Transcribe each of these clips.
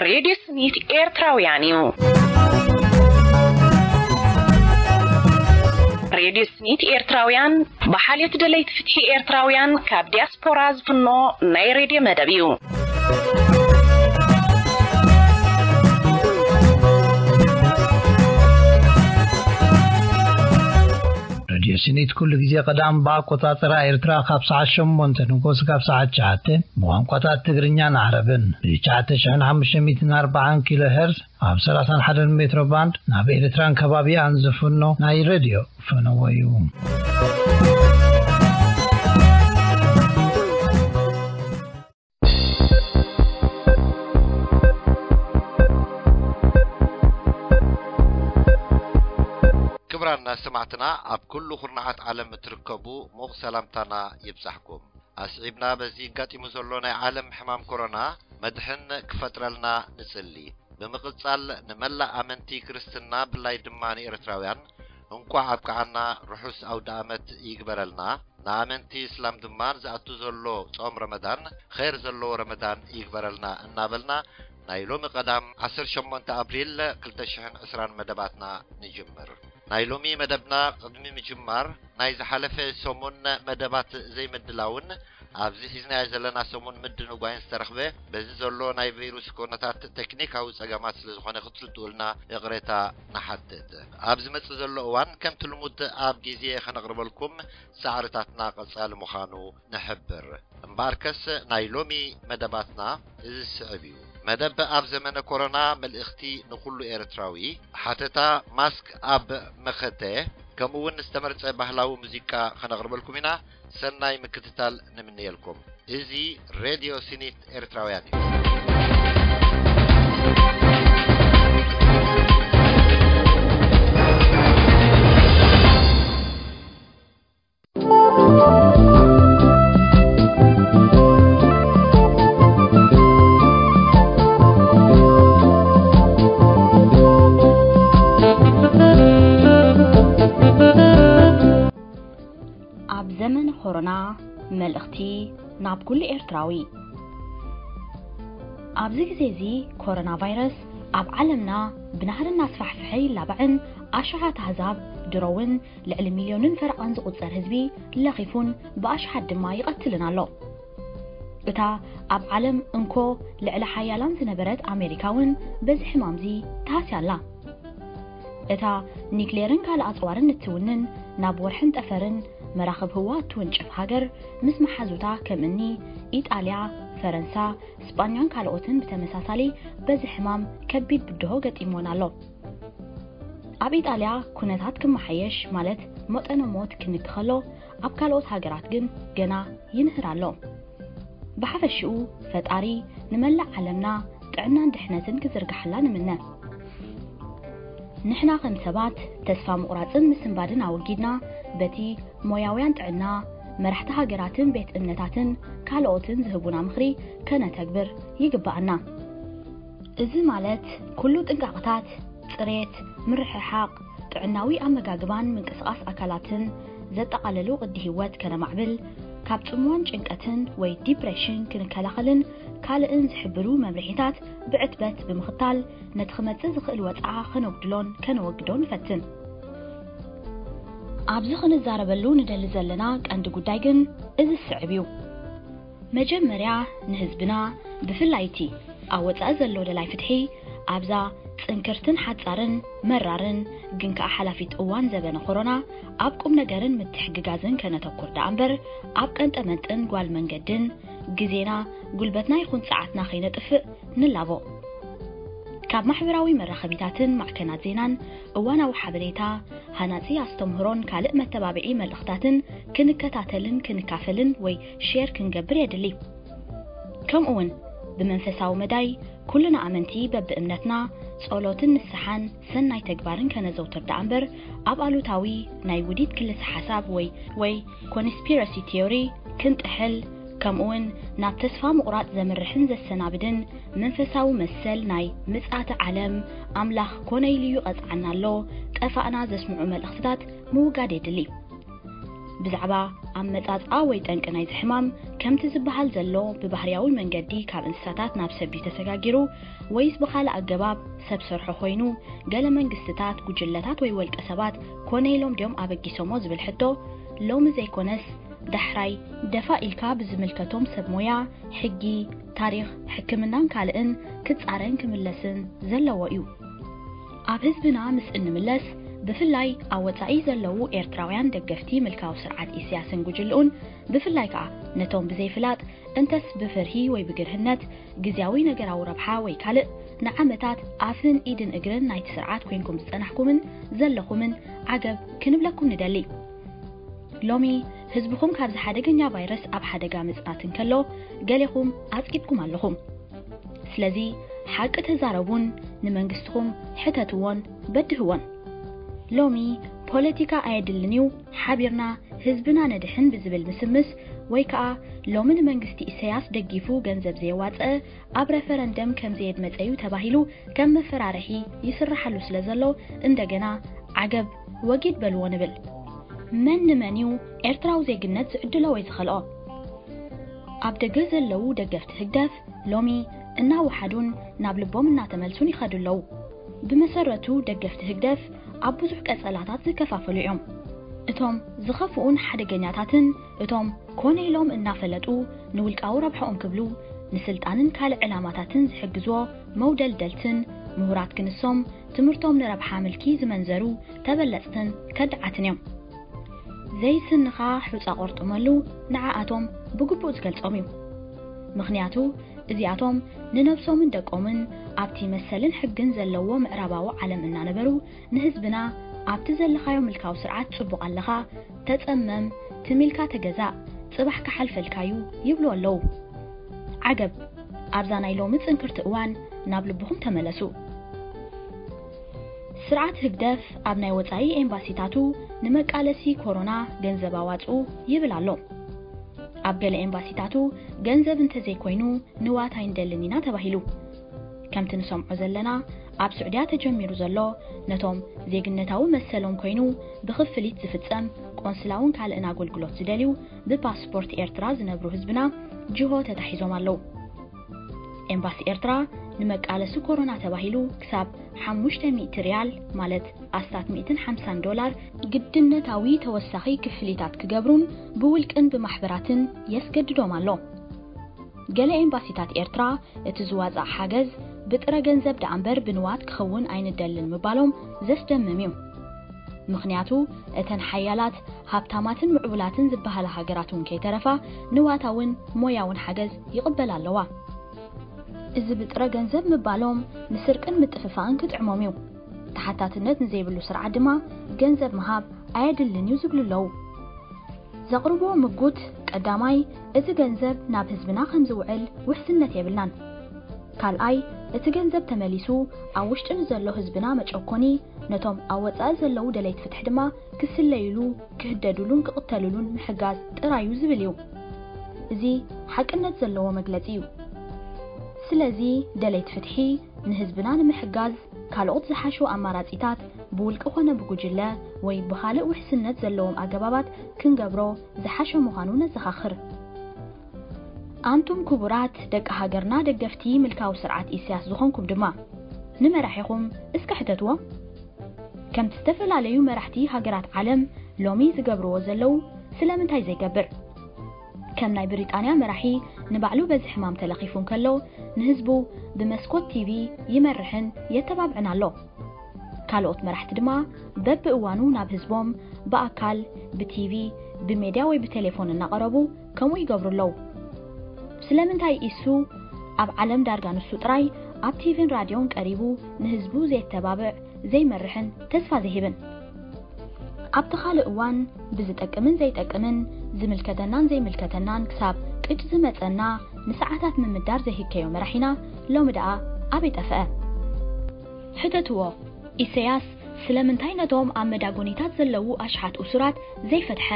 ሬድዮ ስኒት ኤርትራውያን እዩ። ሬድዮ ስኒት ኤርትራውያን ብሓልዮት ደለይቲ ፍትሒ ኤርትራውያን ካብ ዲያስፖራ ዝፍኖ ናይ ሬድዮ መደብ እዩ። ሬድዮ ስኒት ኩሉ ግዜ ቀዳም ብኣቆጻጽራ ኤርትራ ካብ ሰዓት ሸሞንተ ንጎስ ካብ ሰዓት ትሽዓተ ብቋንቋታት ትግርኛን ዓረብን ብ9,540 ኪሎ ሄርዝ ኣብ 31 ሜትሮ ባንድ ናብ ኤርትራን ከባቢኣን ዝፍኖ ናይ ሬድዮ ፈነወ እዩ። ክቡራን ሰማዕትና፣ ኣብ ኩሉ ኩርናዓት ዓለም እትርከቡ፣ ምዉቕ ሰላምታና ይብጻሕኩም። ኣስዒብና፣ በዚ ኣጋጢሙ ዘሎ ናይ ዓለም ሕማም ኮሮና መድሕን ክፈጥረልና ንጽሊ። ብምቕጻል፣ ንመላእ ኣመንቲ ክርስትና፣ ብፍላይ ድማ ንኤርትራውያን፣ እንቋዕ ኣብቅዓና፣ ርሑስ ኣውደ ኣመት ይግበረልና። ንኣመንቲ እስላም ድማ ንዝኣቱ ዘሎ ጾም ረመዳን፣ ኸይር ዘለዎ ረመዳን ይግበረልና እናበልና፣ ናይ ሎሚ ቀዳም 18 ኣፕሪል 2020 መደባትና ንጅምር። ናይ ሎሚ መደብና ቅድሚ ምጅማር፣ ናይ ዝሓለፈ ሰሙን መደባት ዘይምድላውን ኣብዚ ሒዝናዮ ዘለና ሰሙን ምድንጓይን ዝተረኽበ፣ በዚ ዘሎ ናይ ቪሩስ ኩነታት ቴክኒካዊ ጸገማት ስለ ዝኾነ ክትፍልጥኡልና ይቕሬታ ንሓትት። ኣብ ዝመጽእ ዘሎ እዋን ከምቲ ልሙድ ኣብ ግዜ ከነቕርበልኩም ጻዕርታትና ቀጻሊ ምዃኑ ንሕብር። እምበኣርከስ ናይ ሎሚ መደባትና እዚ ዝስዕብ እዩ። መደብ ኣብ ዘመነ ኮሮና መልእኽቲ ንኹሉ ኤርትራዊ፣ ሓተታ ማስክ ኣብ መኸተ፣ ከምኡ እውን ዝተመርጸ ባህላዊ ሙዚቃ ከነቕርበልኩም ኢና። ሰናይ ምክትታል ንምንየልኩም። እዚ ሬድዮ ሲኒት ኤርትራውያን እዩ። ኣብ ዘመነ ኮሮና መልእኽቲ ናብ ኩሉ ኤርትራዊ። ኣብዚ ግዜ እዚ ኮሮና ቫይረስ ኣብ ዓለምና ብናህሪ እናስፋሕፍሐ ይላባዕን ኣሽሓት ኣህዛብ ድሮ እውን ልዕሊ ሚልዮንን ፈረቓን ዝቑጸር ህዝቢ ለኺፉን ብኣሽሓት ድማ ይቐትልን ኣሎ። እታ ኣብ ዓለም እንኮ ልዕሊ ሓያላን ዝነበረት ኣሜሪካ እውን በዚ ሕማምዚ ተሃስያ ኣላ። እታ ኒክሌርን ካልእ ኣጽዋርን እትውንን ናብ ወርሕን ጠፈርን መራኽብ ህዋ እትውንጭፍ ሃገር ምስ መሓዙታ ከም እኒ ኢጣልያ፣ ፈረንሳ፣ ስጳኛን ካልኦትን ብተመሳሳሊ በዚ ሕማም ከቢድ ብድሆ ገጢምወን ኣሎ። ኣብ ኢጣልያ ኩነታት ክመሓየሽ ማለት መጠነ ሞት ክንኪ ከሎ፣ ኣብ ካልኦት ሃገራት ግን ገና ይንህር ኣሎ። ብሓፈሽኡ ፈጣሪ ንመላእ ዓለምና ጥዕናን ድሕነትን ክዝርግሓላ ንምነ። ንሕና ከም ሰባት ተስፋ ምቑራጽን ምስንባድን ኣወጊድና፣ በቲ ሞያውያን ጥዕና፣ መራሕቲ ሃገራትን ቤት እምነታትን ካልኦትን ዝህቡና ምኽሪ ከነተግብር ይግብኣና። እዚ ማለት ኩሉ ጥንቃቕታት ጽሬት፣ ምርሕሓቕ፣ ጥዕናዊ ኣመጋግባን ምንቅስቓስ ኣካላትን ዘጠቓለሉ ቅዲ ህይወት ከነማዕብል፣ ካብ ጽምዋን ጭንቀትን ወይ ዲፕሬሽን ክንከላኸልን ካልእን ዝሕብሩ መምርሒታት ብዕትበት ብምኽታል ነቲ ክመጽእ ዝኽእል ወጽዓ ከነጉድሎን ከነወግዶን ንፈትን። ኣብዚ ክንዛረበሉ ንደሊ ዘለና ቀንዲ ጉዳይ ግን እዚ ዝስዕብ እዩ። መጀመርያ ንህዝብና፣ ብፍላይ እቲ ኣብ ወጻኢ ዘሎ ደላይ ፍትሒ፣ ኣብዛ ጽንክርትን ሓጻርን መራርን ግን ከኣ ሓላፊት እዋን ዘበነ ኮሮና ኣብ ቁም ነገርን ምትሕግጋዝን ከነተኩር ደኣ እምበር፣ ኣብ ቀንጠመንጥን ጓል መንገድን ግዜና፣ ጉልበትና ይኹን ጸዓትና ከይነጥፍእ ንላቦ። ካብ ማሕበራዊ መራኸቢታትን ማዕከናት ዜናን እዋናዊ ሓበሬታ፣ ሃናጺ ኣስተምህሮን ካልእ መተባብዒ መልእኽታትን ክንከታተልን ክንካፈልን ወይ ሼር ክንገብር የድሊ። ከምኡውን ብመንፈሳዊ መዳይ ኩልና ኣመንቲ በብእምነትና ጸሎትን ንስሓን ሰናይ ተግባርን ከነዘውትር ደኣ እምበር፣ ኣብ ኣሉታዊ ናይ ውዲት ክልሰ ሓሳብ ወይ፣ ወይ ኮንስፒረሲ ቲዮሪ ክንጥሕል፣ ከምኡውን ናብ ተስፋ ምቑራጽ ዘምርሕን ዘሰናብድን መንፈሳዊ መሰል ናይ ምጽኣተ ዓለም ኣምላኽ ኮነ ኢሉ እዩ ቀጽዓና ኣሎ ጠፋእና ዘስምዑ መልእኽትታት ምውጋድ የድሊ። ብዛዕባ ኣመጻጽኣ ወይ ጠንቂ ናይዚ ሕማም፣ ከምቲ ዝበሃል ዘሎ ብባህርያዊ መንገዲ ካብ እንስሳታት ናብ ሰብ ድዩ ተሰጋጊሩ ወይስ ብኻልእ ኣገባብ ሰብ ሰርሖ ኮይኑ፣ ገለ መንግስትታት፣ ጉጅለታት ወይ ወልቀ ሰባት ኮነ ኢሎም ድዮም ኣበጊሶሞ ዝብል ሕቶ፣ ሎሚ ዘይኮነስ ዳሕራይ ደፋ ኢልካ ብዝምልከቶም ሰብ ሞያ፣ ሕጊ፣ ታሪኽ፣ ሕክምናን ካልእን ክጻረን ክምለስን ዘለዎ እዩ። ኣብ ህዝብና ምስ እንምለስ፣ ብፍላይ ኣብ ወጻኢ ዘለዉ ኤርትራውያን ደገፍቲ ምልካዊ ስርዓት ኢሳያስን ጉጅልኡን፣ ብፍላይ ከኣ ነቶም ብዘይፍላጥ እንተስ ብፍርሂ ወይ ብግርህነት ግዝያዊ ነገራዊ ረብሓ ወይ ካልእ ንዓመታት ኣፍን ኢድን እግርን ናይቲ ስርዓት ኮይንኩም ዝጸናሕኩምን ዘለኹምን ዓገብ ክንብለኩም ንደሊ። ሎሚ ህዝብኹም ካብዚ ሓደገኛ ቫይረስ ኣብ ሓደጋ ምጽናት እንከሎ፣ ገሌኹም ኣጽቂጥኩም ኣለኹም። ስለዚ ሓቂ ተዛረቡን ንመንግስትኹም ሕተትዎን በድህዎን። ሎሚ ፖለቲካ ኣየድልን እዩ፣ ሓቢርና ህዝብና ነድሕን ብዝብል ምስምስ፣ ወይ ከኣ ሎሚ ንመንግስቲ ኢሳያስ ደጊፉ ገንዘብ ዘየዋጸአ ኣብ ረፈረንደም ከም ዘየድመጸ እዩ ተባሂሉ ከም መፈራርሒ ይስርሓሉ ስለ ዘሎ፣ እንደገና ዓገብ ወጊድ በልዎ ንብል። መን ንመን እዩ ኤርትራዊ ዜግነት ዝዕድሎ ወይ ዝኸልኦ? ኣብ ደገ ዘለዉ ደገፍቲ ህግደፍ ሎሚ እናወሓዱን ናብ ልቦም እናተመልሱን ይኸዱ ኣለዉ። ብመሰረቱ ደገፍቲ ህግደፍ ኣብ ብዙሕ ቀጸላታት ዝከፋፈሉ እዮም። እቶም ዝኸፍኡን ሓደገኛታትን፣ እቶም ኮነ ኢሎም እናፈለጡ ንውልቃዊ ረብሓኦም ክብሉ ንስልጣንን ካልእ ዕላማታትን ዝሕግዝዎ መውደልደልትን፣ ምሁራት ክንሶም ትምህርቶም ንረብሓ ምልኪ ዝመንዘሩ ተበለጽትን ከዳዓትን እዮም። ዘይስንኻ ሑጻ ቆርጥመሉ ንዓኣቶም ብግቡእ ዝገልጾም እዩ። ምኽንያቱ እዚኣቶም ንነብሶምን ደቆምን ኣብቲ መሰልን ሕግን ዘለዎ ምዕራባዊ ዓለም እናነበሩ፣ ንህዝብና ኣብቲ ዘለኻዮ ምልካዊ ስርዓት ጽቡቕ ኣለኻ፣ ተጸመም፣ ትም ኢልካ ተገዛእ፣ ጽባሕ ክሓልፈልካዩ ይብሉ ኣለዉ። ዓገብ፣ ኣብዛ ናይ ሎሚ ጽንክርቲ እዋን ናብ ልብኹም ተመለሱ። ስርዓት ህግደፍ ኣብ ናይ ወጻኢ ኤምባሲታቱ ንመቃለሲ ኮሮና ገንዘብ ኣዋጽኡ ይብል ኣሎ። ኣብ ገለ ኤምባሲታቱ ገንዘብ እንተዘይኮይኑ ንዋት ኣይንደልን ኢና ተባሂሉ። ከምቲ ንሰምዖ ዘለና፣ ኣብ ስዑድያ ተጀሚሩ ዘሎ ነቶም ዜግነታዊ መሰሎም ኮይኑ ብክፍሊት ዝፍጸም ቆንስላውን ካልእን ኣገልግሎት ዝደልዩ ብፓስፖርት ኤርትራ ዝነብሩ ህዝብና ጅሆ ተታሒዞም ኣለዉ። ኤምባሲ ኤርትራ ንመቃለሲ ኮሮና ተባሂሉ ክሳብ ሓሙሽተ ሚእቲ ሪያል፣ ማለት ኣስታት ሚእትን ሓምሳን ዶላር፣ ግድነታዊ ተወሳኺ ክፍሊታት ክገብሩን ብውልቅን ብማሕበራትን የስገድዶም ኣሎ። ገለ ኤምባሲታት ኤርትራ እቲ ዝዋጻእ ሓገዝ ብጥረ ገንዘብ ደኣ እምበር ብንዋት ክኸውን ኣይንደልን ምባሎም ዘስደምም እዩ። ምኽንያቱ እተን ሓያላት፣ ሃብታማትን ምዕቡላትን ዝበሃላ ሃገራት እውን ከይተረፋ ንዋታውን ሞያውን ሓገዝ ይቕበላ ኣለዋ። እዚ ብጥረ ገንዘብ ምባሎም ንስርቅን ምጥፍፋእን ክጥዕሞም እዩ። ተሓታትነት ንዘይብሉ ስርዓት ድማ ገንዘብ ምሃብ ኣየድልን እዩ ዝብሉ ኣለዉ። ዘቕርብዎ ምጉት፣ ቀዳማይ፣ እዚ ገንዘብ ናብ ህዝብና ከም ዝውዕል ውሕስነት የብልናን። ካልኣይ፣ እቲ ገንዘብ ተመሊሱ ኣብ ውሽጢ ንዘሎ ህዝብና መጨኮኒ፣ ነቶም ኣብ ወጻኢ ዘለዉ ደለይቲ ፍትሒ ድማ ክስለዩሉ፣ ክህደዱሉን ክቕተሉሉን ምሕጋዝ ጥራዩ ዝብል እዩ። እዚ ሓቅነት ዘለዎ መግለጺ እዩ። ስለዚ ደለይቲ ፍትሒ ንህዝብና ንምሕጋዝ ካልኦት ዝሓሹ ኣማራጺታት ብውልቂ ኮነ ብጉጅለ ወይ ብኻልእ ውሕስነት ዘለዎም ኣገባባት ክንገብሮ ዝሓሸ ምዃኑ ነዘኻኽር። ኣንቱም ክቡራት ደቂ ሃገርና ደገፍቲ ምልካዊ ስርዓት ኢሳያስ ዝኾንኩም ድማ፣ ንመራሒኹም እስከ ሕተትዎም። ከምቲ ዝተፈላለዩ መራሕቲ ሃገራት ዓለም ሎሚ ዝገብርዎ ዘለዉ ስለምንታይ ዘይገብር? ከም ናይ ብሪጣንያ መራሒ ንባዕሉ በዚ ሕማም ተለኺፉ እንከሎ ንህዝቡ ብመስኮት ቲቪ ይመርሕን የተባብዕን ኣሎ። ካልኦት መራሕቲ ድማ በብእዋኑ ናብ ህዝቦም ብኣካል፣ ብቲቪ፣ ብሜድያ ወይ ብቴሌፎን እናቐረቡ ከምኡ ይገብሩ ኣለዉ። ስለምንታይ ኢሱ ኣብ ዓለም ዳርጋ ንሱ ጥራይ ኣብ ቲቪን ራድዮን ቀሪቡ ንህዝቡ ዘየተባብዕ፣ ዘይመርሕን ተስፋ ዘይህብን? ኣብቲ ካልእ እዋን ብዝጠቅምን ዘይጠቅምን፣ ዝምልከተናን ዘይምልከተናን ክሳብ ቅጭ ዝመጸና ንሰዓታት ምምዳር ዘይህከዮ መራሒና ሎሚ ደኣ ኣበይ ጠፍአ? ሕተትዎ። ኢሰያስ ስለምንታይ ነቶም ኣብ መዳጎኒታት ዘለዉ ኣሽሓት እሱራት ዘይፈትሐ?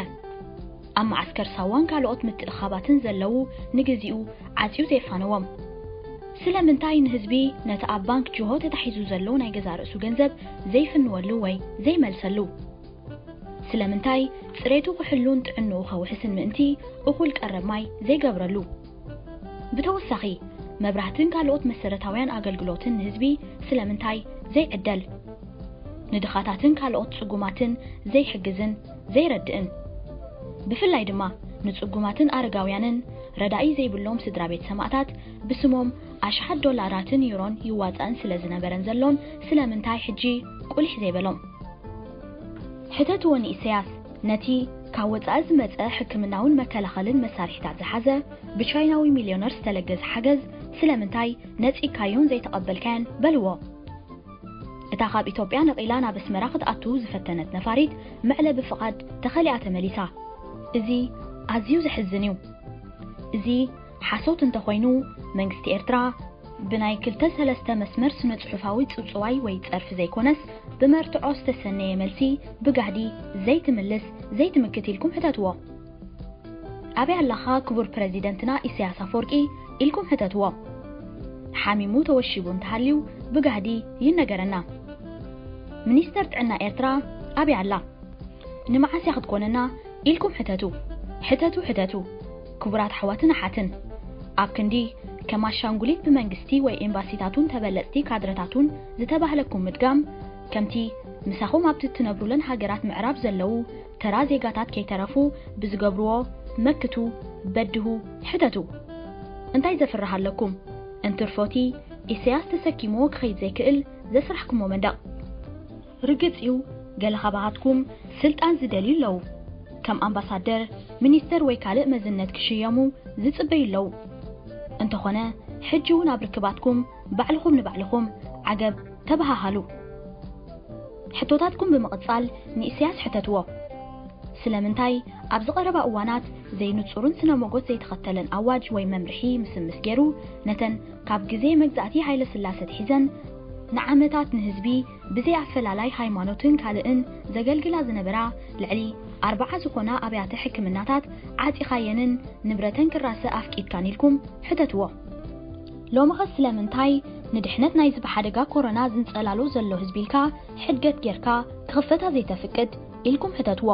ኣብ መዓስከር ሳዋን ካልኦት ምትእኻባትን ዘለዉ ንግዚኡ ዓጽዩ ዘይፋነዎም? ስለምንታይ ንህዝቢ ነቲ ኣብ ባንክ ጅሆ ተታሒዙ ዘሎ ናይ ገዛ ርእሱ ገንዘብ ዘይፍንወሉ ወይ ዘይመልሰሉ? ስለምንታይ ጽሬቱ ክሕሉን ጥዕንኡ ከውሕስን ምእንቲ እኹል ቀረብ ማይ ዘይገብረሉ? ብተወሳኺ፣ መብራህትን ካልኦት መሰረታውያን ኣገልግሎትን ንህዝቢ ስለምንታይ ዘይዕደል? ንድኻታትን ካልኦት ጽጉማትን ዘይሕግዝን ዘይረድእን? ብፍላይ ድማ ንጽጉማትን ኣረጋውያንን ረዳኢ ዘይብሎም ስድራ ቤት ሰማእታት ብስሞም ኣሽሓት ዶላራትን ዩሮን ይዋጻእን ስለ ዝነበረን ዘሎን ስለምንታይ ሕጂ ቁሊሕ ዘይበሎም? ሕተትዎ ንኢሰያስ፣ ነቲ ካብ ወጻኢ ዝመጸ ሕክምናውን መከላኸልን መሳርሒታት ዝሓዘ ብቻይናዊ ሚልዮነር ዝተለገሰ ሓገዝ ስለምንታይ ነጺግካዮን ዘይተቐበልካዮን በልዎ። እታ ካብ ኢትዮጵያ ነቒላ ናብ ኣስመራ ክትኣቱ ዝፈተነት ነፋሪት መዕለቢ ፍቓድ ተኸሊኣ ተመሊሳ። እዚ ኣዝዩ ዘሕዝን እዩ። እዚ ሓሶት እንተኾይኑ፣ መንግስቲ ኤርትራ ብናይ ክልተ ሰለስተ መስመር ስነ-ጽሑፋዊ ጽውጽዋይ ወይ ጸርፊ ዘይኮነስ፣ ብመርትዖ ዝተሰነየ መልሲ ብጋህዲ ዘይትምልስ፣ ዘይትምክት ኢልኩም ሕተትዎ። ኣበይ ኣለኻ ክቡር ፕረዚደንትና ኢሳያስ ኣፈወርቂ ኢልኩም ሕተትዎ። ሓሚሙ ተወሺቡ እንተሃልዩ ብጋህዲ ይነገረና። ሚኒስተር ጥዕና ኤርትራ ኣበይ ኣላ? ንመዓስ እያ ክትኮነና ኢልኩም ሕተቱ። ሕተቱ፣ ሕተቱ። ክቡራት ኣሕዋትን ኣሓትን፣ ኣብ ክንዲ ከም ኣሻንጉሊት ብመንግስቲ ወይ ኤምባሲታቱን ተበለጽቲ ካድረታቱን ዝተባህለኩም ምድጋም፣ ከምቲ ምሳኹም ኣብቲ እትነብሩለን ሃገራት ምዕራብ ዘለዉ ተራ ዜጋታት ከይተረፉ ብዝገብርዎ መክቱ፣ በድሁ፣ ሕተቱ። እንታይ ዘፍርህ ኣለኩም? እንትርፎቲ ኢሳያስ ተሰኪምዎ ክኸይድ ዘይክእል ዘስራሕኩሞ መንደቕ። ርግጽ እዩ፣ ገለ ካባኻትኩም ስልጣን ዝደልዩ ኣለዉ። ከም ኣምባሳደር፣ ሚኒስተር ወይ ካልእ መዝነት ክሽየሙ ዝጽበዩ ኣለዉ። እንተኾነ፣ ሕጂ እውን ኣብ ርክባትኩም ባዕልኹም ንባዕልኹም ዓገብ ተበሃሃሉ። ሕቶታትኩም ብምቕጻል ንኢሳያስ ሕተትዎ። ስለምንታይ ኣብዚ ቀረባ እዋናት ዘይንጹርን ስነ ሞጎት ዘይተኸተለን ኣዋጅ ወይ መምርሒ ምስምስ ገይሩ ነተን ካብ ግዜ መግዛእቲ ሃይለ ስላሰ ኣትሒዘን ንዓመታት ንህዝቢ ብዘይ ኣፈላላይ ሃይማኖትን ካልእን ዘገልግላ ዝነበራ ልዕሊ ኣርብዓ ዝኾና ኣብያተ ሕክምናታት ዓጺኻየንን ንብረተን ክራሰ ኣፍቂድካን ኢልኩም ሕተትዎ። ሎምኸ ስለምንታይ ንድሕነት ናይዚ ብሓደጋ ኮሮና ዝንጸላሎ ዘሎ ህዝቢ ኢልካ ሕድገት ጌርካ ክኽፈታ ዘይተፍቅድ ኢልኩም ሕተትዎ።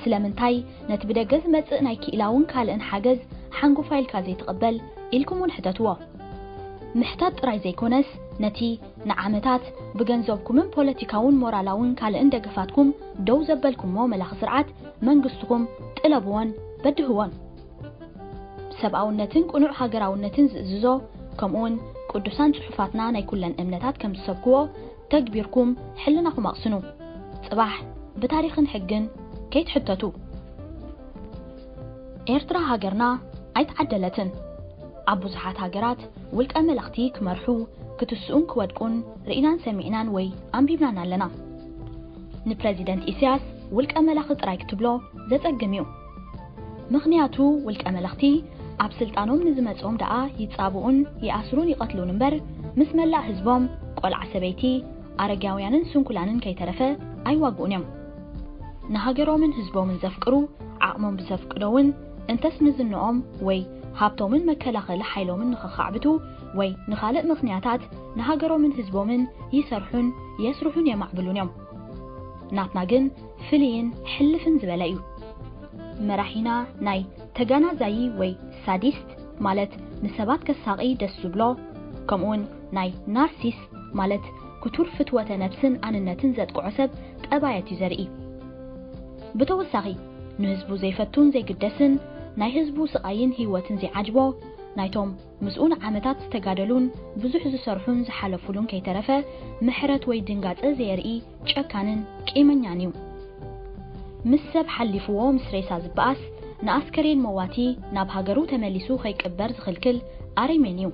ስለምንታይ ነቲ ብደገ ዝመጽእ ናይ ክኢላውን ካልእን ሓገዝ ሓንጎፋይ ኢልካ ዘይትቕበል ኢልኩም እውን ሕተትዎ። ምሕታት ጥራይ ዘይኮነስ ነቲ ንዓመታት ብገንዘብኩምን ፖለቲካውን ሞራላውን ካልእን ደገፋትኩም ደው ዘበልኩሞ መላኺ ስርዓት መንግስትኹም ጥለብዎን በድህዎን። ሰብኣውነትን ቅኑዕ ሃገራውነትን ዝእዝዞ፣ ከምኡውን ቅዱሳን ጽሑፋትና ናይ ኩለን እምነታት ከም ዝሰብክዎ ተግቢርኩም ሕልናኹም ኣቕስኑ። ጽባሕ ብታሪኽን ሕግን ከይትሕተቱ። ኤርትራ ሃገርና ኣይተዓደለትን። ኣብ ብዙሓት ሃገራት ውልቀ መለኽቲ ክመርሑ፣ ክትስኡን ክወድቁን ርኢናን ሰሚዕናን ወይ ኣንቢብናን ኣለና። ንፕረዚደንት ኢሳያስ ውልቀ መላኺ ጥራይ ክትብሎ ዘጸግም እዩ። ምኽንያቱ ውልቀ መለኽቲ ኣብ ስልጣኖም ንዝመጽኦም ደኣ ይጻብኡን ይኣስሩን ይቐትሉን እምበር፣ ምስ መላእ ህዝቦም፣ ቆልዓ ሰበይቲ፣ ኣረጋውያንን ስንኩላንን ከይተረፈ ኣይዋግኡን እዮም። ንሃገሮምን ህዝቦምን ዘፍቅሩ፣ ዓቕሞም ብዘፍቅዶ እውን እንተስ ንዝንኦም ወይ ሃብቶምን መከላኸሊ ሓይሎምን ንኸኻዕብቱ ወይ ንኻልእ ምኽንያታት ንሃገሮምን ህዝቦምን ይሰርሑን የስርሑን የማዕብሉን እዮም። ናትና ግን ፍልይን ሕልፍን ዝበለ እዩ። መራሒና ናይ ተጋናዛዪ ወይ ሳዲስት፣ ማለት ንሰባት ከሳቒ ደስ ዝብሎ፣ ከምኡውን ናይ ናርሲስት፣ ማለት ክቱር ፍትወተ ነብስን ኣንነትን ዘጥቅዖ ሰብ ጠባያት እዩ ዘርኢ። ብተወሳኺ፣ ንህዝቡ ዘይፈቱን ዘይግደስን፣ ናይ ህዝቡ ስቓይን ህይወትን ዘይዓጅቦ፣ ናይቶም ምስኡ ንዓመታት ዝተጋደሉን ብዙሕ ዝሰርሑን ዝሓለፉሉን ከይተረፈ ምሕረት ወይ ድንጋጸ ዘየርኢ ጨካንን ቂመኛን እዩ። ምስ ሰብ ሓሊፍዎ ምስ ሬሳ ዝበኣስ፣ ንኣስከሬን መዋቲ ናብ ሃገሩ ተመሊሱ ከይቅበር ዝኽልክል ኣረሜን እዩ።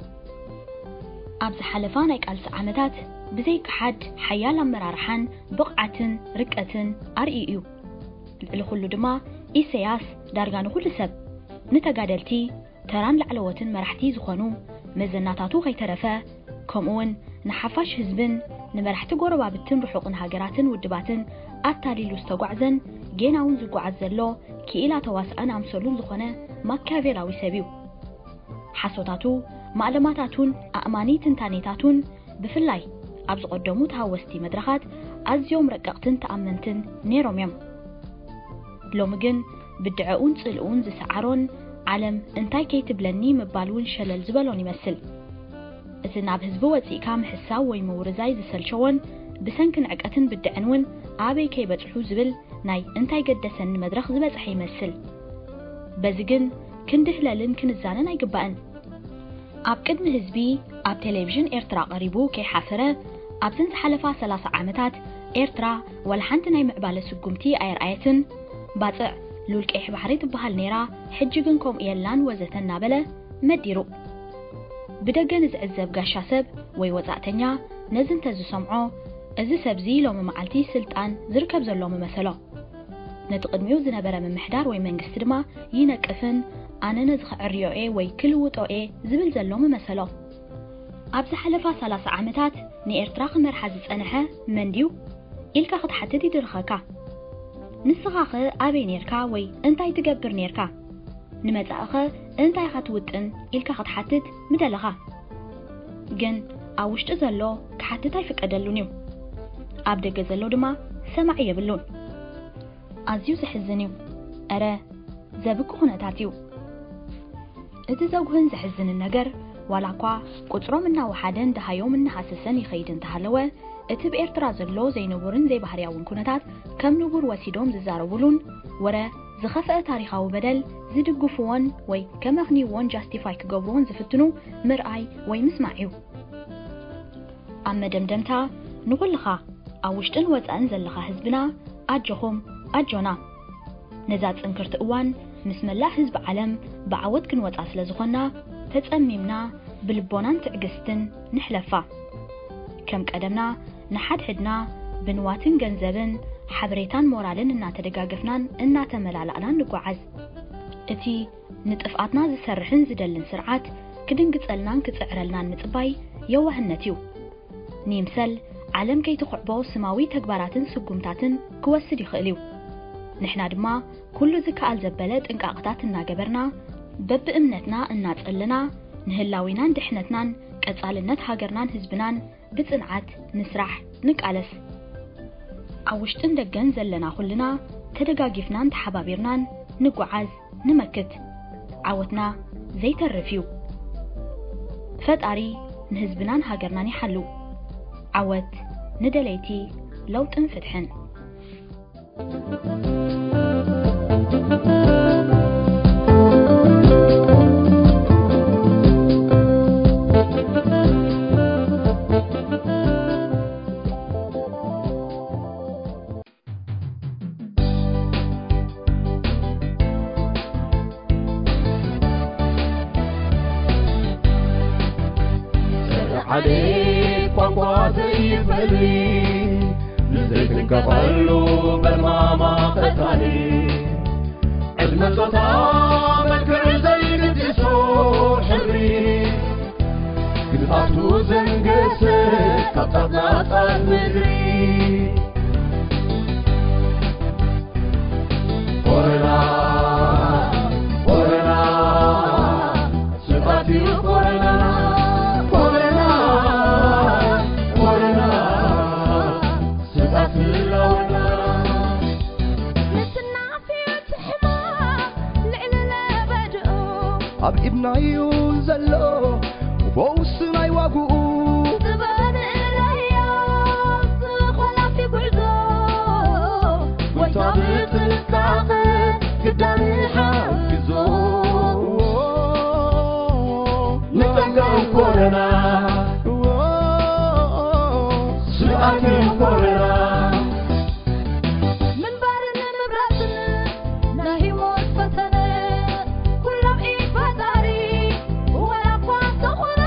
ኣብ ዝሓለፋ ናይ ቃልሲ ዓመታት ብዘይከሓድ ሓያል ኣመራርሓን ብቕዓትን ርቀትን ኣርእዩ እዩ። ልዕሊ ኩሉ ድማ ኢሰያስ ዳርጋ ንኹሉ ሰብ፣ ንተጋደልቲ፣ ተራን ላዕለዎትን መራሕቲ ዝኾኑ መዘናታቱ ከይተረፈ፣ ከምኡውን ንሓፋሽ ህዝብን ንመራሕቲ ጎረባብትን ርሑቕን ሃገራትን ውድባትን ኣታሊሉ ዝተጓዕዘን ጌና እውን ዝጓዓዝ ዘሎ ክኢላ ተዋስኣን ኣምሰሉን ዝኾነ ማኪያቬላዊ ሰብ እዩ። ሓሶታቱ፣ ማእለማታቱን ኣእማኒ ትንታኔታቱን ብፍላይ ኣብ ዝቐደሙ ተሃወስቲ መድረኻት ኣዝዮም ረቀቕትን ተኣመንትን ነይሮም እዮም። ሎሚ ግን ብድዐኡን ጽልኡን ዝሰዓሮን፣ ዓለም እንታይ ከይትብለኒ ምባል እውን ሸለል ዝበሎን ይመስል። እቲ ናብ ህዝቢ ወጺእካ ምሕሳው ወይ ምውርዛይ ዝሰልቸዎን፣ ብሰንኪ ንዕቀትን ብድዐን እውን ኣበይ ከይበጽሑ ዝብል ናይ እንታይ ገደሰኒ መድረኽ ዝበጽሐ ይመስል። በዚ ግን ክንድህለልን ክንዛነን ኣይግባእን። ኣብ ቅድሚ ህዝቢ ኣብ ቴሌቪዥን ኤርትራ ቀሪቡ ከይሓፈረ፣ ኣብዘን ዝሓለፋ ሰላሳ ዓመታት ኤርትራ ዋላ ሓንቲ ናይ ምዕባለ ስጉምቲ ኣየርኣየትን፣ ባጽዕ ሉል ቀይሕ ባሕሪ ትበሃል ነይራ፣ ሕጂ ግን ከምኡ የላን ወዘተ እናበለ መዲሩ። ብደገ ንዝዕዘብ ጋሻ ሰብ ወይ ወጻእተኛ ነዚ እንተዝሰምዖ፣ እዚ ሰብዚ ሎሚ መዓልቲ ስልጣን ዝርከብ ዘሎ ምመሰሎ። ነቲ ቅድሚኡ ዝነበረ ምምሕዳር ወይ መንግስቲ ድማ ይነቅፍን፣ ኣነ ነዚ ክዕርዮ እየ ወይ ክልውጦ እየ ዝብል ዘሎ ምመሰሎ። ኣብ ዝሓለፋ ሰላሳ ዓመታት ንኤርትራ ክመርሓ ዝጸንሐ መን ድዩ ኢልካ ክትሓትት ይድርኸካ። ንስኻኸ ኣበይ ኔርካ ወይ እንታይ ትገብር ኔርካ? ንመጻኢኸ እንታይ ኢኻ ትውጥን ኢልካ ክትሓትት ምደለኻ። ግን ኣብ ውሽጢ ዘሎ ክሓትት ኣይፍቀደሉን እዩ። ኣብ ደገ ዘሎ ድማ ሰማዒ የብሉን። ኣዝዩ ዘሕዝን እዩ። እረ፣ ዘብኪ ኩነታት እዩ። እቲ ዘጉህን ዘሕዝንን ነገር፣ ዋላ እኳ ቁጽሮም እናወሓደን ደሃዮም እናሃሰሰን ይኸይድ እንተሃለወ፣ እቲ ብኤርትራ ዘሎ ዘይንቡርን ዘይባህርያውን ኩነታት ከም ንቡር ወሲዶም ዝዛረቡሉን ወረ ዝኸፍአ ታሪኻዊ በደል ዝድግፍዎን ወይ ከመኽንይዎን ጃስቲፋይ ክገብርዎን ዝፍትኑ ምርኣይ ወይ ምስማዕ እዩ። ኣብ መደምደምታ ንኹልኻ ኣብ ውሽጥን ወጻእን ዘለኻ ህዝብና ኣጆኹም ኣጆና። ነዛ ጽንክርቲ እዋን ምስ መላእ ህዝቢ ዓለም ብዓወት ክንወጻ ስለ ዝኾንና ተጸሚምና ብልቦናን ትዕግስትን ንሕለፋ። ከም ቀደምና ንሓድሕድና ብንዋትን ገንዘብን ሓበሬታን ሞራልን እናተደጋገፍናን እናተመላላእናን ንጓዓዝ። እቲ ንጥፍኣትና ዝሰርሕን ዝደልን ስርዓት ክድንግጸልናን ክጽዕረልናን ምጽባይ የዋህነት እዩ። ንይምሰል ዓለም ከይትኹዕቦ ስማዊ ተግባራትን ስጉምታትን ክወስድ ይኽእል እዩ። ንሕና ድማ ኩሉ ዝከኣል ዘበለ ጥንቃቕታት እናገበርና፣ በብእምነትና እናጸለና፣ ንህላዊናን ድሕነትናን ቀጻልነት ሃገርናን ህዝብናን ብጽንዓት ንስራሕ፣ ንቃለስ። ኣብ ውሽጥን ደገን ዘለና ኩልና ተደጋጊፍናን ተሓባቢርናን ንጓዓዝ፣ ንመክት። ዓወትና ዘይተርፍ እዩ። ፈጣሪ ንህዝብናን ሃገርናን ይሓሉ። ዓወት ንደለይቲ ለውጥን ፍትሕን። ሓደ ቋንቋ ዘይፈሊ፣ ንዘይትንከፈሉ በርማማ ቀታሊ፣ ዕድመ ጾታ መልክዕ ዘይግድሶ ሕብሪ፣ ግዝኣቱ ዘንገሰ ካብ ጣፍናጣት ምድሪ። ኮረና፣ ኮረና፣ ስብኣት እዩ ኮረና፣ ኮረና፣ ኮረና፣ ስብኣት ህላወና። ንስናፍ እቲ ሕማም ልዕሊ ለበድኡ ኣብ ኢድናዩ ዘሎ ፈውሲ ናይ ዋግኡ። ጥበብ ንእለዮ ዝኾላፊ ጉዕዞ፣ ጎይታ ብጥንቃቐ ግዳን ሓግዞ። ንጠንቀቕ ኮረና፣ ስብኣት እዩ ኮረና። ምንባርን ምብራስን ናይ ህይወት ፈተነ፣ ኩሎም ኢድ ፈጣሪ ወላ እኳ እንተኾነ፣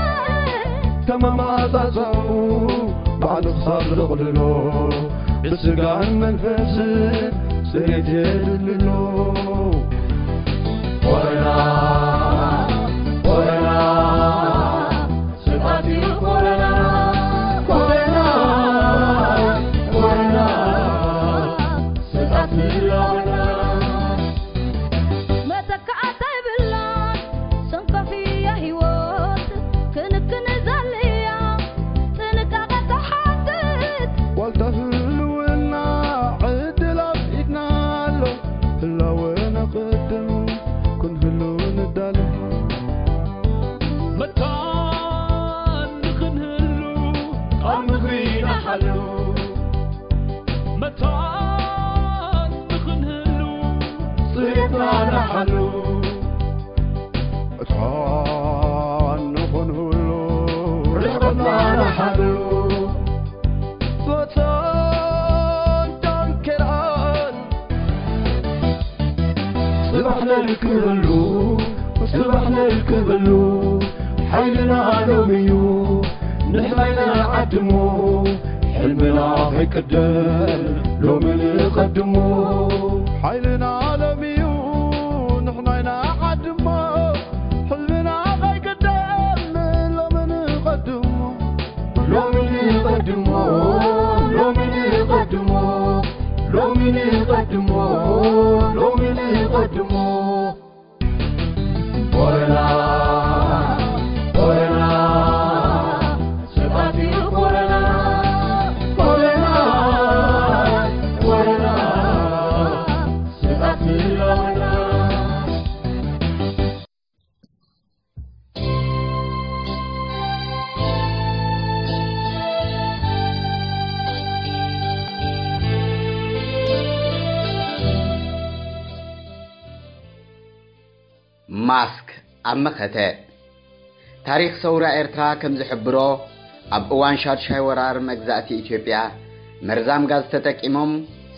ከመማጻጸው ባዕሉ ክሳብ ዘቕልሎ፣ ብስጋን መንፈስን ጽሬት የድልሎ። ኮረና፣ ኮረና፣ ስብኣት እዩ ኮረና፣ ኮረና፣ ኮረና፣ ስብኣት ህላወና። መተካእታ የብላን ሰንካፊ እያ ህይወት፣ ክንክን ዘድልያ ጥንቃቐ ተሓትት። ዋልታ ህልውና ዕድል ኣብ ኢድና ኣሎ። ለልክበሉ ጽባሕ ለልክበሉ ሓይልና ሎምዩ ንሕናይና ዓድሞ ሕልምና ከይቅደም ሎሚ ንቐድሞ። ሓይልና ሎምዩ ንሕናይና ዓድሞ ሕልምና ከይቅደም ሎሚ ንቐድሞ። ሎሚ ንቐድሞ ሎሚ ንቐድሞ ሎሚ ንቐድሞ ሎሚ ንቐድሞ። ኮረና ኮረና ስብኣት እዩ ኮረና። ኮረና ኮረና ስብኣት ይለወና። ማስክ ኣብ መኸተ። ታሪኽ ሰውራ ኤርትራ ከም ዝሕብሮ፣ ኣብ እዋን ሻድሻይ ወራር መግዛእቲ ኢትዮጵያ መርዛም ጋዝ ተጠቂሞም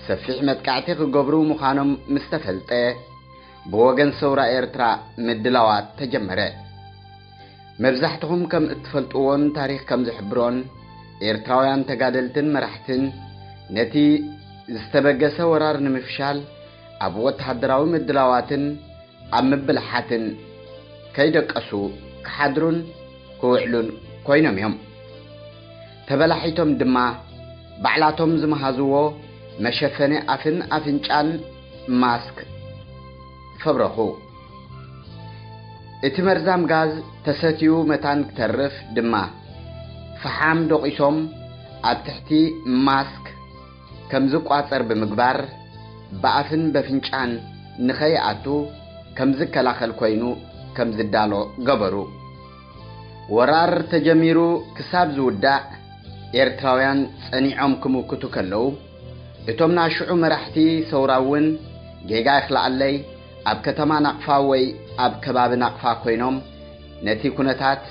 ሰፊሕ መጥቃዕቲ ክገብሩ ምዃኖም ምስ ተፈልጠ፣ ብወገን ሰውራ ኤርትራ ምድላዋት ተጀመረ። መብዛሕትኹም ከም እትፈልጥዎን ታሪኽ ከም ዝሕብሮን፣ ኤርትራውያን ተጋደልትን መራሕትን ነቲ ዝተበገሰ ወራር ንምፍሻል ኣብ ወተሃደራዊ ምድላዋትን ኣብ ምብልሓትን ከይደቀሱ ክሓድሩን ክውዕሉን ኮይኖም እዮም። ተበላሒቶም ድማ ባዕላቶም ዝመሃዝዎ መሸፈኒ ኣፍን ኣፍንጫን ማስክ ፈብረኹ። እቲ መርዛም ጋዝ ተሰትዩ መታን ክተርፍ ድማ ፈሓም ደቒሶም ኣብ ትሕቲ ማስክ ከም ዝቋጸር ብምግባር ብኣፍን በፍንጫን ንኸይኣቱ ከም ዝከላኸል ኮይኑ ከም ዝዳሎ ገበሩ። ወራር ተጀሚሩ ክሳብ ዝውዳእ ኤርትራውያን ጸኒዖም ክምክቱ ከለዉ፣ እቶም ናሽዑ መራሕቲ ሰውራ እውን ጌጋ ይኽልኣለይ ኣብ ከተማ ናቕፋ ወይ ኣብ ከባቢ ናቕፋ ኮይኖም ነቲ ኩነታት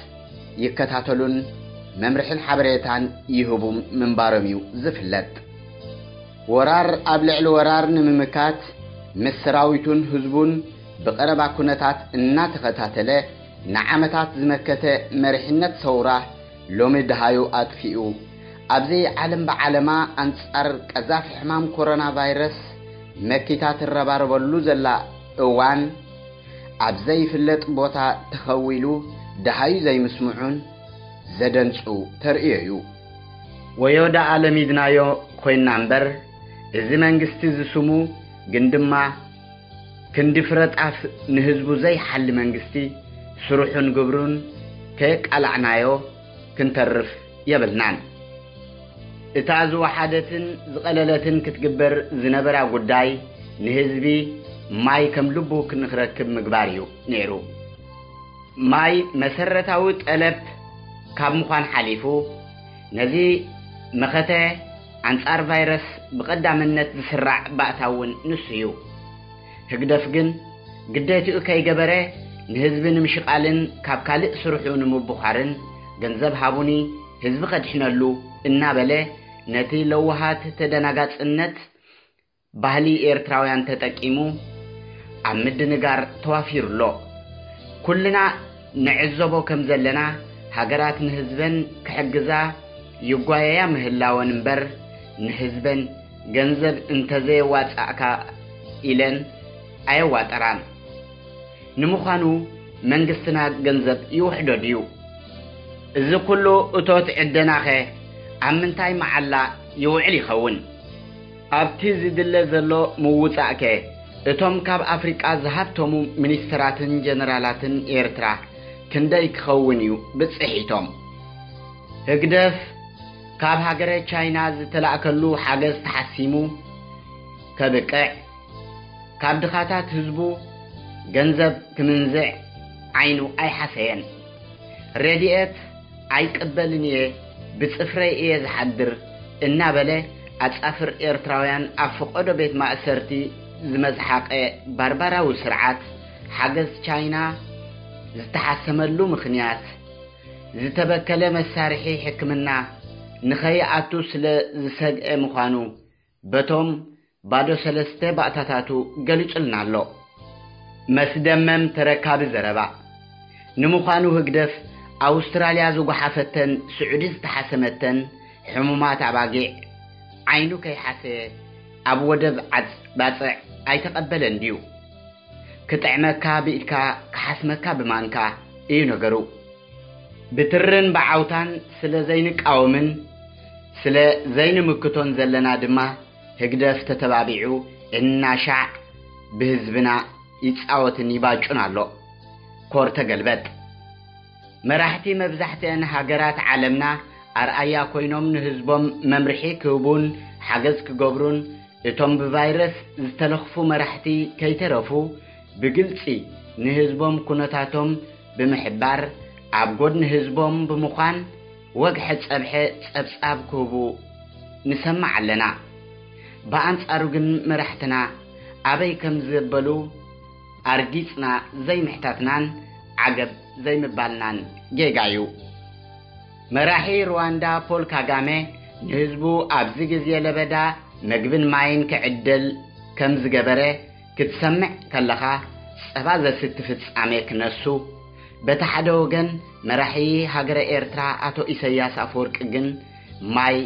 ይከታተሉን መምርሕን ሓበሬታን ይህቡ ምንባሮም እዩ ዝፍለጥ። ወራር ኣብ ልዕሊ ወራር ንምምካት ምስ ሰራዊቱን ህዝቡን ብቐረባ ኩነታት እናተኸታተለ ንዓመታት ዝመከተ መሪሕነት ሰውራ ሎሚ ደሃዩ ኣጥፊኡ፣ ኣብዚ ዓለም ብዓለማ ኣንጻር ቀዛፊ ሕማም ኮሮና ቫይረስ መኪታ ትረባረበሉ ዘላ እዋን፣ ኣብ ዘይፍለጥ ቦታ ተኸዊሉ ደሃዩ ዘይምስምዑን ዘደንጹ ተርእዮ እዩ። ወዮ ደኣ ለሚድናዮ ኮይንና እምበር፣ እዚ መንግስቲ እዚ ስሙ ግን ድማ ክንዲ ፍረ ጣፍ ንህዝቡ ዘይሓሊ መንግስቲ፣ ስርሑን ግብሩን ከየቃላዕናዮ ክንተርፍ የብልናን። እታ ዝወሓደትን ዝቐለለትን ክትግበር ዝነበራ ጉዳይ፣ ንህዝቢ ማይ ከም ልቡ ክንክረክብ ምግባር እዩ ነይሩ። ማይ መሰረታዊ ጠለብ ካብ ምዃን ሓሊፉ፣ ነዚ መኸተ ኣንጻር ቫይረስ ብቐዳምነት ዝስራዕ ባእታ እውን ንሱ እዩ። ህግደፍ ግን ግዴትኡ ከይገበረ፣ ንህዝቢ ንምሽቓልን ካብ ካልእ ስርሑ ንምብዃርን፣ ገንዘብ ሃቡኒ ህዝቢ ከድሕነሉ እናበለ፣ ነቲ ለዋሃት ተደናጋጽነት ባህሊ ኤርትራውያን ተጠቂሙ ኣብ ምድንጋር ተዋፊሩ ኣሎ። ኩልና ንዕዘቦ ከም ዘለና፣ ሃገራት ንህዝበን ክሕግዛ ይጓየያ ምህላወን እምበር፣ ንህዝበን ገንዘብ እንተዘየዋጻእካ ኢለን ኣየዋጠራን። ንምዃኑ መንግስትና ገንዘብ ይውሕዶ ድዩ? እዚ ኩሉ እቶት ዕደናኸ ኣብ ምንታይ መዓላ ይውዕል ይኸውን? ኣብቲ ዝድለ ዘሎ ምውጻእከ እቶም ካብ ኣፍሪቃ ዝሃብተሙ ሚኒስተራትን ጀነራላትን ኤርትራ ክንደይ ክኸውን እዩ ብጽሒቶም? ህግደፍ ካብ ሃገረ ቻይና ዝተላእከሉ ሓገዝ ተሓሲሙ ከብቅዕ፣ ካብ ድኻታት ህዝቡ ገንዘብ ክምንዝዕ ዓይኑ ኣይሓሰየን። ረድኤት ኣይቅበልን እየ፣ ብጽፍረይ እየ ዝሓድር እናበለ ኣጻፍር ኤርትራውያን ኣብ ፈቐዶ ቤት ማእሰርቲ ዝመዝሓቐ ባርባራዊ ስርዓት፣ ሓገዝ ቻይና ዝተሓሰመሉ ምኽንያት፣ ዝተበከለ መሳርሒ ሕክምና ንኸይኣቱ ስለ ዝሰግአ ምዃኑ በቶም ባዶ ሰለስተ ባእታታቱ ገሊጹልና ኣሎ። መስደመም ተረካቢ ዘረባ። ንምዃኑ ህግደፍ ኣውስትራልያ ዝጓሓፈተን ስዑዲ ዝተሓሰመተን ሕሙማት ኣባጊዕ ዓይኑ ከይሓሰየ ኣብ ወደብ ዓጽ-፣ ባጽዕ ኣይተቐበለን ድዩ? ክጥዕመካ ብኢድካ ክሓስመካ ብማንካ እዩ ነገሩ። ብትርን ብዓውታን ስለ ዘይንቃወምን ስለ ዘይንምክቶን ዘለና ድማ ህግደፍ ተተባቢዑ እናሻዕ ብህዝብና ይጻወትን ይባጩን ኣሎ። ኮር ተገልበጥ። መራሕቲ መብዛሕትአን ሃገራት ዓለምና ኣርኣያ ኮይኖም ንህዝቦም መምርሒ ክህቡን ሓገዝ ክገብሩን እቶም ብቫይረስ ዝተለኽፉ መራሕቲ ከይተረፉ ብግልጺ ንህዝቦም ኩነታቶም ብምሕባር ኣብ ጎድኒ ህዝቦም ብምዃን ወግሐ ጸብሐ ጸብጻብ ክህቡ ንሰምዕ ኣለና። ብኣንጻሩ ግን መራሕትና ኣበይ ከም ዘበሉ ኣርጊጽና ዘይምሕታትናን ዓገብ ዘይምባልናን ጌጋ እዩ። መራሒ ሩዋንዳ ፖል ካጋሜ ንህዝቡ ኣብዚ ግዜ ለበዳ መግብን ማይን ክዕደል ከም ዝገበረ ክትሰምዕ ከለኻ ጸባ ዘስቲ ፍጻሜ ክነሱ፣ በቲ ሓደ ወገን መራሒ ሃገረ ኤርትራ ኣቶ ኢሰያስ ኣፈወርቂ ግን ማይ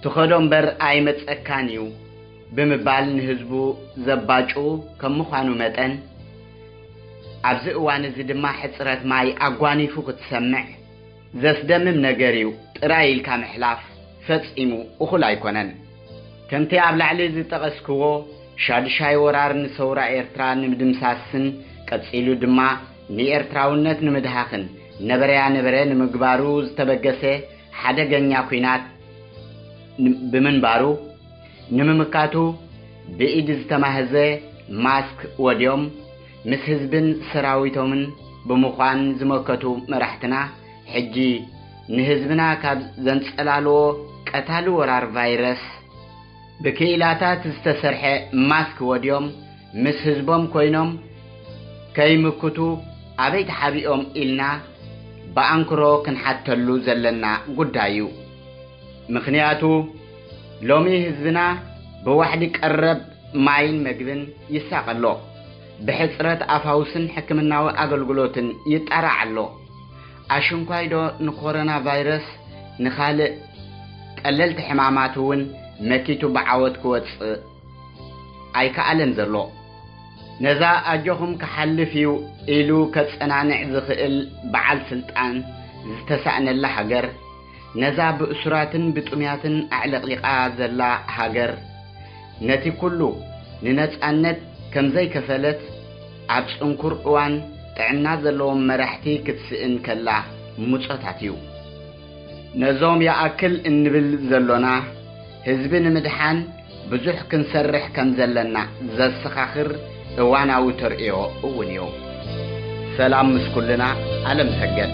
ትኸዶ እምበር ኣይመጸካን እዩ ብምባል ንህዝቡ ዘባጭው ከም ምዃኑ መጠን፣ ኣብዚ እዋን እዚ ድማ ሕጽረት ማይ ኣጓኒፉ ክትሰምዕ ዘስደምም ነገር እዩ ጥራይ ኢልካ ምሕላፍ ፈጺሙ እኹል ኣይኮነን። ከምቲ ኣብ ላዕሊ ዝጠቐስክዎ፣ ሻድሻይ ወራር ንሰውራ ኤርትራ ንምድምሳስን ቀጺሉ ድማ ንኤርትራውነት ንምድሃኽን ነበረያ ነበረ ንምግባሩ ዝተበገሰ ሓደገኛ ኲናት ን-፣ ብምንባሩ፣ ንምምካቱ ብኢድ ዝተማህዘ ማስክ ወድዮም ምስ ህዝብን ሰራዊቶምን ብምዃን ዝመከቱ መራሕትና፣ ሕጂ ንህዝብና ካብ ዘንጸላልዎ ቀታሊ ወራር ቫይረስ፣ ብክኢላታት ዝተሰርሐ ማስክ ወድዮም ምስ ህዝቦም ኮይኖም ከይምክቱ ኣበይ ተሓቢኦም ኢልና ብኣንክሮ ክንሓተሉ ዘለና ጉዳይ እዩ። ምኽንያቱ፣ ሎሚ ህዝብና ብዋሕዲ ቀረብ ማይን መግብን ይሳቐ ኣሎ። ብሕጽረት ኣፋውስን ሕክምናዊ ኣገልግሎትን ይጣራዕ ኣሎ። ኣሽንኳይ ዶ ንኮሮና ቫይረስ ንኻልእ ቀለልቲ ሕማማት እውን መኪቱ ብዓወት ክወጽእ ኣይከኣለን ዘሎ። ነዛ ኣጆኹም ክሓልፍ እዩ ኢሉ ከጸናንዕ ዝኽእል በዓል ስልጣን ዝተሳእነላ ሃገር፣ ነዛ ብእሱራትን ብጥሙያትን ኣዕለቕሊቓ ዘላ ሃገር፣ ነቲ ኩሉ ንነጻነት ከም ዘይከፈለት ኣብ ጽንኩር እዋን ጥዕና ዘለዎም መራሕቲ ክትስእን ከላ ምጾታት እዩ። ነዞም ይኣክል እንብል ዘሎና፣ ህዝቢ ንምድሓን ብዙሕ ክንሰርሕ ከም ዘለና ዘሰኻኽር እዋናዊ ተርእዮ እውን እዩ። ሰላም ምስ ኩልና። ኣለም ሰገድ።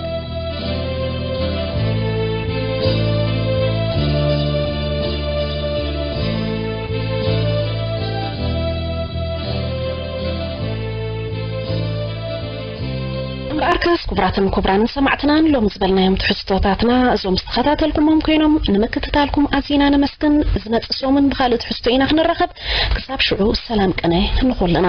እምበኣርከስ ክቡራትን ክቡራን ሰማዕትና፣ ሎም ዝበልናዮም ትሕዝቶታትና እዞም ዝተኸታተልኩሞም ኮይኖም፣ ንምክትታልኩም ኣዚና ነመስግን። ዝመጽእ ሰሙን ብኻልእ ትሕዝቶ ኢና ክንራኸብ። ክሳብ ሽዑ ሰላም ቅነ ንኹልና።